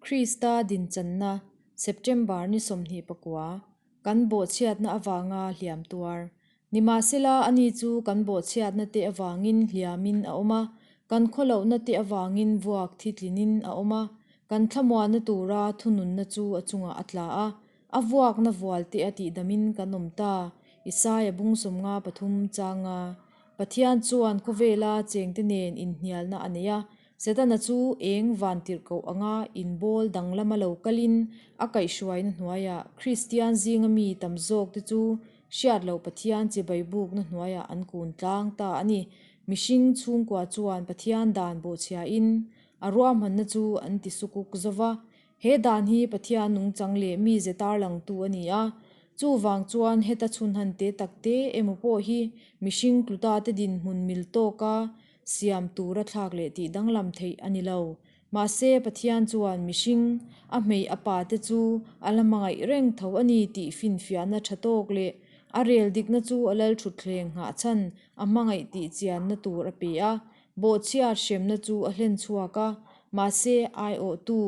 Krista dinchanna September ni 29, kan bawhchhiatna avanga hliam tuar. Nimahsela, ani chu kan bawhchhiatna te avangin hliamin a awm a, kan khawlohna te avangin vuak thi tlinin a awm a, kan thlamuanna tura thununna chu a chungah a tla a, a vuakna vual te a tihdamin kan awm ta, Isaia bung 53 changa Pathian chuan khawvela chengte nen inhnialna a nei a, Setana chu eng vantirhkoh anga inbawl danglama lo kalin a kaihhruaina hnuaiah Kristian zinga mi tam zawkte chu hriat loh Pathian chibai bukna hnuaiah an kun tlang ta a ni. Mihring chhungkua chuan Pathian dan bawhchhiain a ruahmanna chu an ti sukuk zo va. He dan hi Pathian nungchang leh mize tarlangtu a ni a, chuvang chuan heta chhunhan te tak te emaw pawh hi mihring tlutate dinhmun mil tawka siam tura thlak leh tih danglam theih a ni lo. Mahse, Pathian chuan mihring, a hmei a pa te chu a la hmangaih reng tho a ni tih finfiahna tha tawk leh a rel dikna chu a lalthutthleng nghah chhan a hmangaih tih chianna tur a pe a. Bawhchhiat hremna chu a hlen chhuak a, mahse aiawhtu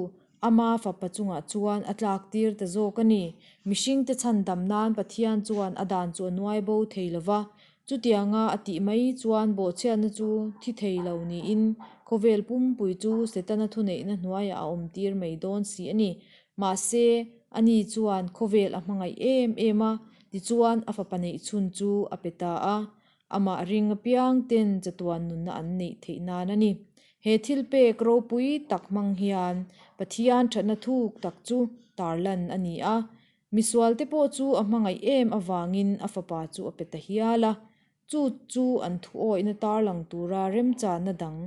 ama fapa chungah chuan a tlak tir ta zawk a ni. Mihringte chhandam nan Pathian chuan a dan chu a nuai bo thei lo va, chutianga a tih mai chuan bawhchhiatna chu thi thei lo niin khawvel pumpui chu Setana thuneihna hnuaiah a awm tir mai dawn si a ni. Mahse, ani chuan khawvel a hmangaih em em a, tichuan a fapa neihchhun chu a pe ta a. Amah ring apiang ten chatuan nunna an neih theih nan a ni. He thil pek ropui tak hmang hian Pathian thatna thuk tak chu tarlan a ni a. Misualte pawh chu a hmangaih em avangin a fapa chu a pe ta hial a. Chu chu an thuawihna tarlang tura remchanna dang,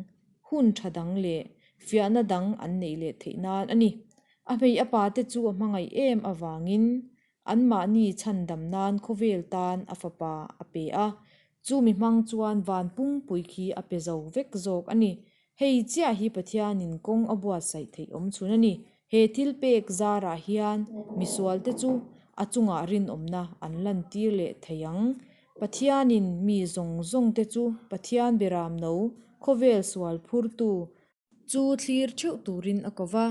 hun tha dang leh fiahna dang an neih leh theih nan a ni. A hmei a pate chu a hmangaih em avangin Anmahni chhandam nan khawvel tan a fapa a pe a, chu mi hmang chuan van pumppui khi a pe zo vek zawk a ni. Hei chiah hi Pathianin kawng a buatsaih theih awm chhun a ni. He thil pek zarah hian misualte chu a chungah rinawmna an lantir leh thei ang. Pathianin mi zawng zawngte chu Pathian beram no, khawvel sual phurtu, Chu thlir theuh turin a ko va.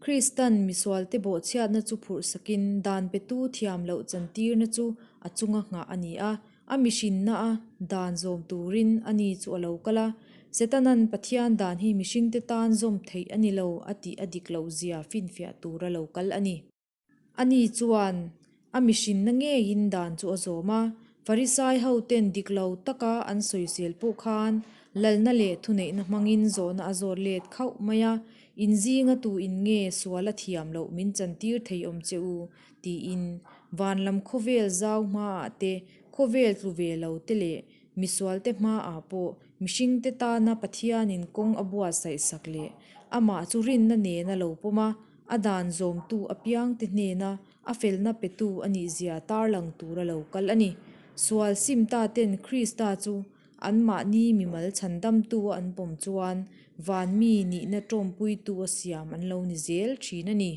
Kristan misualte bawhchhiatna chu phurh sakin dan petu thiam loh chantirna chu a chunga nghah a ni a, a mihrinna a dan zawm turin a ni chu a lo kal a. Setanan Pathian dan hi mihringte tan zawm theih a ni lo a tih a dik loh zia finfiah tura lo kal a ni. Ani chuan a mihrinna ngeiin dan chu a zawm a, Farisai hoten dik lo taka an sawisel pawh khan lalna leh thuneihna hmangin zawhna a zawt let khauh mai a, In zinga tu in nge sual a thiam loh min chantir thei awm che u? tiin van lam khawvel zau hmaah te, khawvel tlu ve lo te leh misualte hmaah pawh mihringte tana Pathianin kawng a buatsaih sak leh amah chu rinna nena lo pawm a, A dan zawmtu apiangte hnena a felna petu a nihzia tarlang tura lo kal a ni. Sual simta ten Krista chu anmahni mimal chhandamtu a an pawm chuan van mi nihna tawmpuitu a siam an lo ni zel thin a ni.